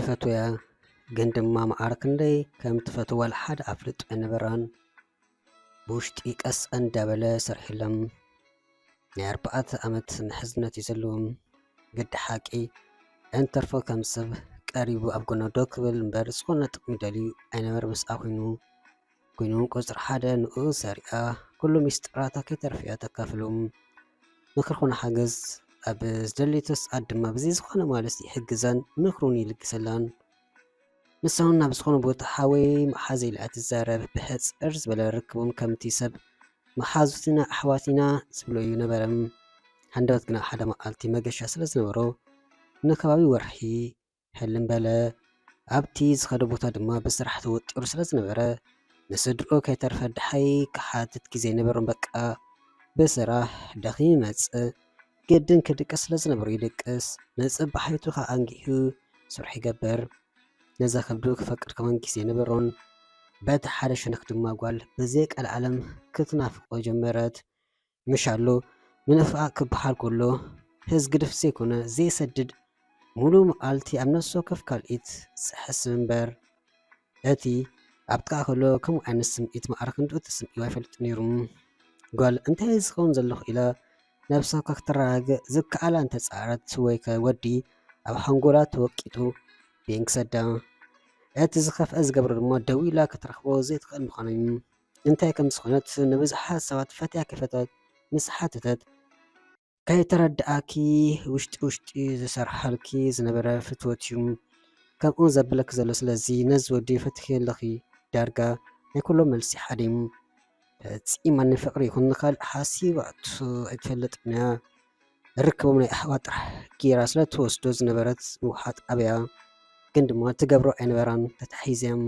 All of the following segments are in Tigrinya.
ትፈትያ፣ ግን ድማ መዓር ክንደይ ከም ትፈትዋ ዋላ ሓደ ኣፍልጦ ኣይነበራን። ብውሽጢ ቀስ እንዳበለ ሰርሒሎም ናይ ኣርባዕተ ዓመት ምሕዝነት እዩ ዘለዎም። ግዲ ሓቂ እንተርፎ ከም ሰብ ቀሪቡ ኣብ ጎና ደው ክብል እምበር ዝኾነ ጥቕሚ ደልዩ ኣይነበረ። ምስኣ ኮይኑ ኮይኑ ቁፅሪ ሓደ ንኡ ሰሪኣ ኩሉ ሚስጥራታ ከይተርፍያ ተካፍሎም። ምክሪ ኮነ ሓገዝ ኣብ ዝደለየቶ ሰዓት ድማ ብዘይ ዝኾነ ማለት ይሕግዛን ምክሩን ይልግሰላን። ንሳ እውን ናብ ዝኾነ ቦታ ሓወይ መሓዘይ ኢላ ትዛረብ። ብሕፅር ዝበለ ርክቦም ከምቲ ሰብ መሓዙትና ኣሕዋትና ዝብሎ እዩ ነበረ። ሃንደበት ግና ሓደ መዓልቲ መገሻ ስለ ዝነበሮ ንከባቢ ወርሒ ሕልም በለ። ኣብቲ ዝኸደ ቦታ ድማ ብስራሕ ተወጢሩ ስለ ዝነበረ ንስድርኡ ከይተርፈ ደሃይ ክሓትት ግዜ ኣይነበሮን። በቃ ብስራሕ ደኺሙ ይመጽእ፣ ግድን ክድቅስ ስለ ዝነበሮ ይድቅስ። ንጽባሒቱ ከኣ ኣንጊሁ ስርሑ ይገብር። ነዛ ከብዱ ክፈቅድ ከማን ግዜ ኣይነበሮን። በቲ ሓደ ሸነኽ ድማ ጓል ብዘይ ቀልዓለም ክትናፍቖ ጀመረት። ምሽ ኣሎ ምንፍቓቕ ክበሃል ከሎ ህዝ ግድፍ ዘይኮነ ዘይሰድድ፣ ሙሉእ መዓልቲ ኣብ ነፍሲ ወከፍ ካልኢት ዝሕስብ እምበር፣ እቲ ኣብ ጥቓ ከሎ ከምኡ ዓይነት ስምዒት መዓረ ክንድኡ ተሰሚዕዋ ኣይፈልጥን ነይሩ። ጓል እንታይ ዝኸውን ዘለኹ ኢላ ነብሳ እኳ ክተረጋግእ ዝከኣላ እንተጸዓረት ወይ ከ ወዲ ኣብ ሓንጎላ ተወቂጡ ቤን ክሰዳ። እቲ ዝኸፍአ ዝገብሮ ድማ ደው ኢላ ክትረኽቦ ዘይትኽእል ምዃኑ እዩ። እንታይ ከም ዝኾነት ንብዙሓት ሰባት ፈትያ ከይፈተወት ምስ ሓተተት፣ ከይተረድኣኪ ውሽጢ ውሽጢ ዝሰርሓልኪ ዝነበረ ፍትወት እዩ ከምኡ ዘብለኪ ዘሎ። ስለዚ ነዚ ወዲ ፈቲኺ ኣለኺ። ዳርጋ ናይ ኩሎም መልሲ ሓደ እዩ። ፈጺማ ንፍቕሪ ይኹን ንኻልእ ሓሲባቶ ኣይትፈልጥን እያ። ርክቦም ናይ ኣሕዋት ጥራሕ ገይራ ስለ ትወስዶ ዝነበረት ምውሓጥ ኣብያ፣ ግን ድማ ትገብሮ ኣይነበራን። ተታሒዘም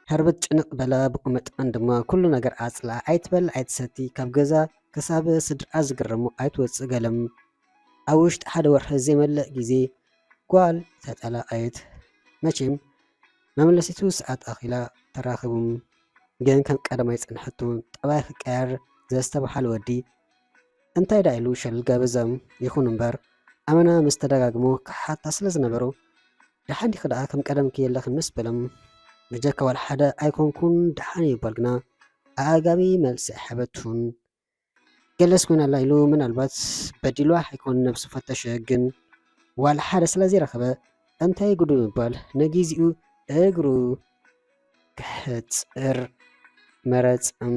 ህርብት ጭንቕ በላ። ብቑመጣን ድማ ኩሉ ነገር ኣጽልኣ። ኣይትበልዕ ኣይትሰቲ፣ ካብ ገዛ ክሳብ ስድርኣ ዝግረሙ ኣይትወጽእ ገለም። ኣብ ውሽጢ ሓደ ወርሒ ዘይመልእ ግዜ ጓል ተጠላቐየት። መቸም መመለሲቱ ሰዓት ኣኺላ ተራኽቡም። ግን ከም ቀደም ኣይጸንሐቶን። ጠባይ ክቀየር ዘስተብሃለ ወዲ እንታይ ደኣ ኢሉ ሸልጋበዛም ይኹን እምበር፣ ኣመና ምስ ተደጋግሞ ክሓታ ስለ ዝነበሮ፣ ደሓን ዲኺ ደኣ ከም ቀደምኪ የለኽን ምስ በሎም፣ ብጀካ ዋላ ሓደ ኣይኮንኩን ደሓን ይባል ግና ኣእጋሚ መልሲ ኣይሃበቱን። ገለስ ኮይና ኣላ ኢሉ ምናልባት በዲልዋ ኣይኮን ነብሱ ፈተሸ፣ ግን ዋላ ሓደ ስለ ዘይረኸበ እንታይ ጉዱ ምባል፣ ነጊዜኡ እግሩ ክሕጽር መረጸም።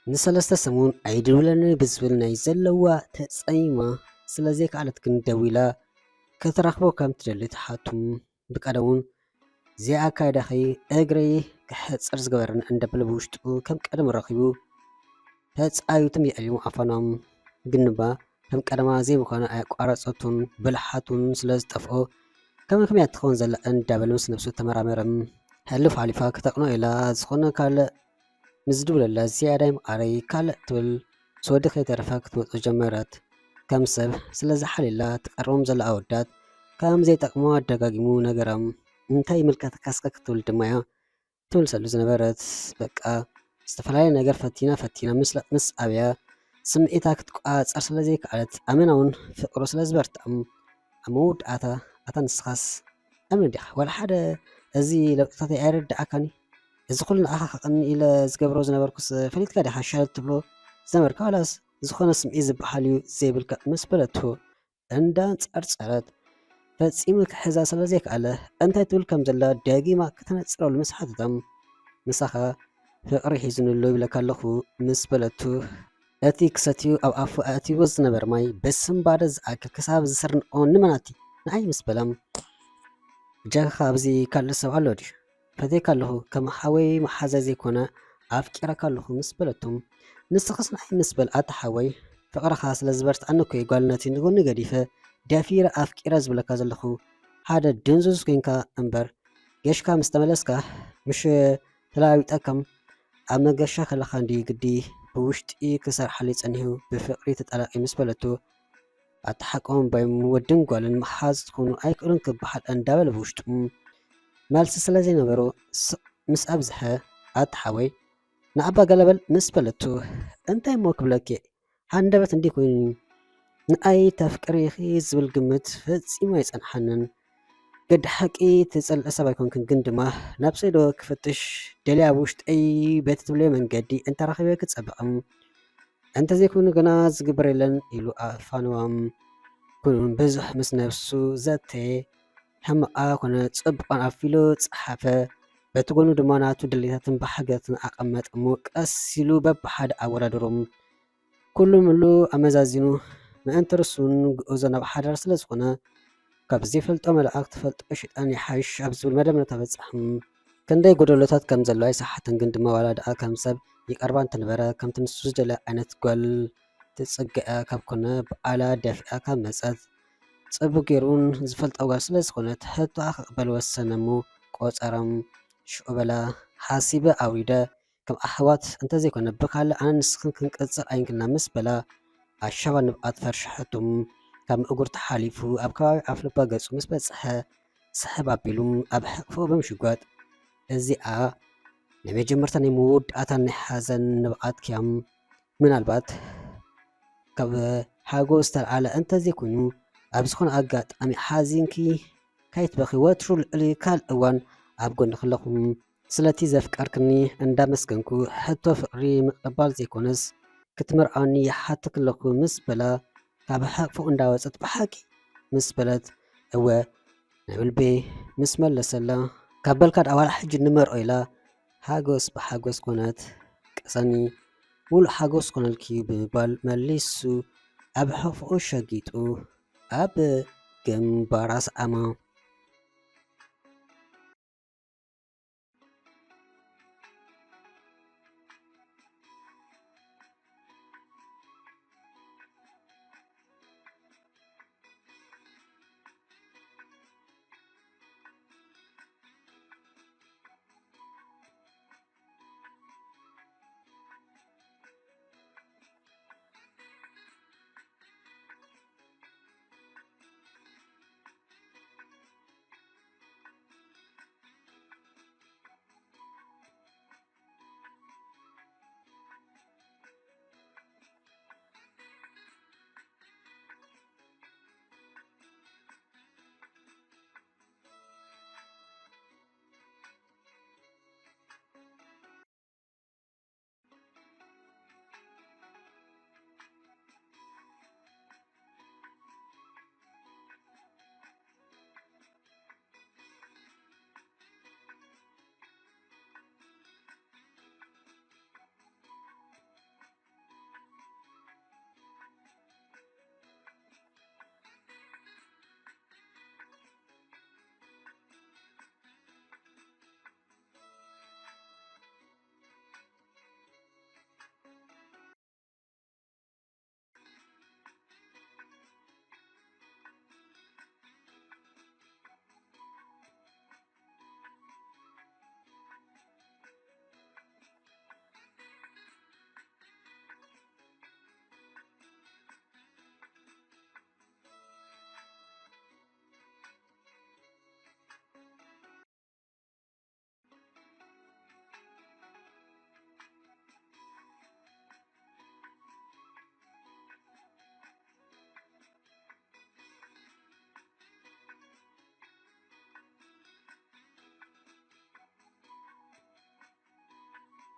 ንሰለስተ ሰሙን ኣይድውለኒ ብዝብል ናይ ዘለዋ ተጸይማ ስለ ዘይከኣለት ግን ደዊላ ክትረኽቦ ከም ትደሊ ትሓቱም። ብቀደም እውን ዘይኣካይዳኺ እግረይ ክሕጽር ዝገበረኒ እንደብል ብውሽጡ ከም ቀደም ረኺቡ ተጻዩትም የዕሊሙ ኣፋኖም። ግንባ ከም ቀደማ ዘይምዃኑ ኣየቋረጸቱን። ብልሓቱን ስለ ዝጠፍኦ ከመይ ከመይ እያ ትኸውን ዘላ እንዳበለ ምስ ነብሱ ተመራመረም። ሕልፍ ሓሊፋ ክተቕኖ ኢላ ዝኾነ ካልእ ምስ ድውለላ ዝያዳይ መዓረይ ካልእ ትብል። ምስ ወዲ ከይተረፈ ክትመጾ ጀመረት። ከም ሰብ ስለ ዝሓልየላ ትቀርቦም ዘላ ኣወዳት ከም ዘይጠቕሞ ኣደጋጊሙ ነገሮም። እንታይ ይምልከተካ እስከ ክትብል ድማ እያ ትምልሰሉ ዝነበረት። በቃ ዝተፈላለየ ነገር ፈቲና ፈቲና ምስ ምስ ኣብያ ስምዒታ ክትቆጻጸር ስለ ዘይከኣለት ኣመና እውን ፍቕሩ ስለ ዝበርትዖም ኣብ መወዳእታ ኣታ ንስኻስ ኣመን ዲኻ ዋላ ሓደ እዚ ለውጥታተይ ኣይርድኣካን እዩ። እዚ ኩሉ ንዓኻ ከቐኒ ኢለ ዝገብሮ ዝነበርኩስ ፈሊጥካ ዲኻ ሸለል ትብሎ ዝነበርካ ዋላስ ዝኾነ ስምዒት ዝበሃል እዩ ዘይብልካ ምስ በለቶ እንዳንጸርጸረት ፈጺሙ ክሕዛ ስለ ዘይከኣለ እንታይ ትብል ከም ዘላ ደጊማ ከተነጽረሉ ምስ ሓተታ ምሳኻ ፍቕሪ ሒዙኒ ኣሎ ይብለካ ኣለኹ ምስ በለቱ እቲ ክሰትዩ ኣብ ኣፉ ኣእትይዎ ዝነበረ ማይ ብስንባደ ዝኣክል ክሳብ ዝስርንኦ ንመናቲ ንዓይ ምስ በላ ብጀካኻ ኣብዚ ካልእ ሰብ ኣሎ ድዩ? ፈትየካ ኣለኹ ከም ሓወይ መሓዛይ ዘይኮነ ኣፍቂረካ ኣለኹ ምስ በለቶም ንስኽስ ንዓይ ምስ በል ኣታ ሓወይ ፍቕርኻ ስለ ዝበርትዓኒ እኮ እዩ ጓልነተይ ንጎኒ ገዲፈ ደፊረ ኣፍቂረ ዝብለካ ዘለኹ ሓደ ድንዙዝ ኮንካ እምበር ገሽካ ምስ ተመለስካ ምሽ ተለዋዊጠካም ኣብ መገሻ ከለኻ እንድዩ ግዲ ብውሽጢ ክሰርሓለይ ጸኒሑ ብፍቕሪ ተጠላቂ ምስ በለቶ ኣታ ሓቆም ባይም ወድን ጓልን መሓዝ ትኾኑ ኣይክእሉን ክበሃል እንዳበለ ብውሽጡ መልሲ ስለ ዘይነበሮ ስቕ ምስ ኣብዝሐ ኣታ ሓወይ ንኣባ ገለበል ምስ በለቶ እንታይ እሞ ክብለኪ ሃንደበት እንዲ ኮይኑ ንኣይ ተፍቅሪ ኢኺ ዝብል ግምት ፈጺሙ ኣይጸንሓንን። ገዲ ሓቂ ትጸልእ ሰብ ኣይኮንክን፣ ግን ድማ ነብሰይ ዶ ክፍትሽ ደልየ ኣብ ውሽጠይ በቲ ትብለዮ መንገዲ እንተረኺበ ክጸብቕም፣ እንተዘይኮይኑ ግና ዝግበር የለን ኢሉ ኣፋነዋም። ኩሉን ብዙሕ ምስ ነብሱ ዘተየ፣ ሕማቓ ኮነ ጽቡቓን ኣፊሉ ጸሓፈ። በቲ ጎኑ ድማ ናቱ ድሌታትን ብሓገትን ኣቐመጠ እሞ ቀስ ኢሉ በብሓደ ኣወዳደሮም። ኩሉ ምሉ ኣመዛዚኑ ምእንቲ ርሱን ግኡዞ ናብ ሓዳር ስለ ዝኾነ፣ ካብ ዘይፈልጦ መልኣኽ ትፈልጦ ሽጣን ይሓይሽ ኣብ ዝብል መደምደምታ በጻሕም። ክንደይ ጎደሎታት ከም ዘለዋ ኣይሰሓትን፣ ግን ድማ ዋላ ደኣ ከም ሰብ ይቐርባ እንተነበረ፣ ከምቲ ንሱ ዝደለ ዓይነት ጓል ትጽግኣ ካብ ኮነ፣ ብኣላ ደፊኣ ካብ መጸት፣ ጽቡቕ ገይሩን ዝፈልጣ ጓል ስለ ዝኾነት፣ ሕቶኣ ክቕበል ወሰነ እሞ ቆጸሮም። ሽዑ በላ፣ ሓሲበ ኣውሪደ፣ ከም ኣሕዋት እንተዘይኮነ፣ ብኻልእ ኣነ ንስኽን ክንቅጽል ኣይንክልና ምስ በላ፣ ኣሻባ ንብዓት ፈርሸሐቶም። ካብ ምእጉር ተሓሊፉ ኣብ ከባቢ ኣፍልባ ገጹ ምስ በጽሐ፣ ስሕብ ኣቢሉ ኣብ ሕቕፍኡ ብምሽጓጥ፣ እዚኣ ናይ መጀመርታ ናይ መወዳእታ ናይ ሓዘን ንብዓትኪያም። ምናልባት ካብ ሓጎስ ዝተልዓለ እንተዘይኮይኑ፣ ኣብ ዝኾነ ኣጋጣሚ ሓዚንኪ ከይትበኺ፣ ወትሩ ልዕሊ ካልእ እዋን ኣብ ጎንኺ ኣለኹ። ስለቲ ዘፍቀርክኒ እንዳመስገንኩ፣ ሕቶ ፍቕሪ ምቕባል ዘይኮነስ ክትምርዓውኒ ይሓተኪ ኣለኹ ምስ በላ፣ ካብ ሕቕፍኡ እንዳወጸት፣ ብሓቂ ምስ በለት፣ እወ፣ ናይ ብልበይ ምስ መለሰላ፣ ካብ በልካ ደኣ ዋላ ሕጂ ንመርዖ ኢላ፣ ሓጎስ ብሓጎስ ኮነት። ቀሰኒ፣ ሙሉእ ሓጎስ ኮነልኪ ብምባል መሊሱ፣ ኣብ ሕቕፍኡ ሸጊጡ፣ ኣብ ግንባራ ሰዓማ።